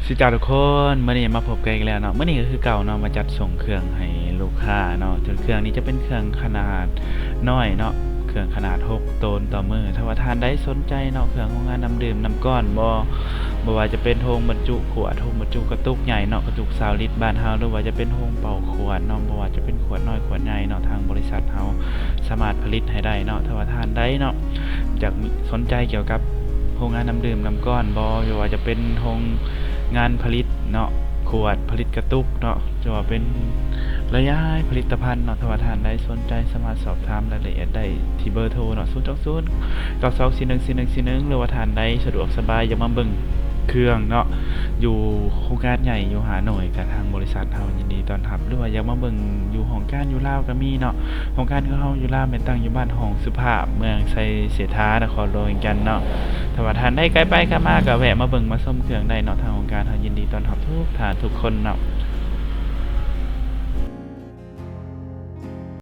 ສະຫວັດດີທຸກຄົນ ມື້ນີ້ມາພົບກັນອີກແລ້ວເນາະ. ມື້ນີ້ກໍຄືເກົ່າເນາະ ມາຈັດສົ່ງເຄື່ອງໃຫ້ລູກຄ້າເນາະ. ເຄື່ອງນີ້ຈະເປັນເຄື່ອງຂະໜາດນ້ອຍເນາະ, ເຄື່ອງຂະໜາດຫົກໂຕນຕໍ່ມື້. ຖ້າວ່າທ່ານໃດສົນໃຈເນາະ ເຄື່ອງໂຮງງານນ້ຳດື່ມນ້ຳກ້ອນບໍ່ ບໍ່ວ່າຈະເປັນໂຮງບັນຈຸຂວດ, ໂຮງບັນຈຸກະຕຸກໃຫຍ່ເນາະ, ກະຕຸກຊາວລິດບ້ານເຮົາ ຫຼືວ່າຈະເປັນໂຮງເປົ່າຂວດເນາະ, ບໍ່ວ່າຈະເປັນຂວດນ້ອຍຂວດໃຫຍ່ເນາະ, ທາງບໍລິສັດເຮົາສາມາດຜະລິດໃຫ້ໄດ້ເນາະ. ຖ້າວ່າທ່ານໃດເນາະ ຢາກມີ ສົນໃຈກ່ຽວກັບໂຮງງານນ້ຳດື່ມນ້ຳກ້ອນບໍ່ ຫຼືວ່າຈະເປັນໂຮງງານຜະລິດເນາະ ຂວດ ຜະລິດກະຕຸກເນາະ ຫຼືວ່າເປັນຫຼາຍໆຜະລິດຕະພັນເນາະ. ຖ້າວ່າທ່ານໃດສົນໃຈ ສາມາດສອບຖາມລາຍລະອຽດໄດ້ທີ່ເບີໂທເນາະ ສູນສອງສູນ ເກົ້າສອງສີ່ໜຶ່ງສີ່ໜຶ່ງສີ່ໜຶ່ງ ຫຼືວ່າທ່ານໃດສະດວກສະບາຍ ຢາກມາເບິ່ງເຄື່ອງເນາະ ຢູ່ໂຮງງານໃຫຍ່ຢູ່ຮ່າໂນ້ຍ ກະທາງບໍລິສັດເຮົາຍິນດີຕ້ອນຮັບ. ຫຼືວ່າຢາກມາເບິ່ງຢູ່ຫ້ອງການຢູ່ລາວກໍມີເນາະ. ໂຮງງານຂອງເຮົາຢູ່ລາວແມ່ນຕັ້ງຢູ່ບ້ານຮ່ອງສຸພາບ ເມືອງໄຊເສດຖາ ນະຄອນຫຼວງວຽງຈັນເນາະ. ຖ້າວ່າທ່ານໃດໃກ້ໄປໃກ້ມາກໍແວະມາເບິ່ງມາຊົມເຄື່ອງໄດ້ເນາະ. ທາງໂຮງການເຮົາຍິນດີຕ້ອນຮັບທຸກທ່ານທຸກຄົນເນາະ.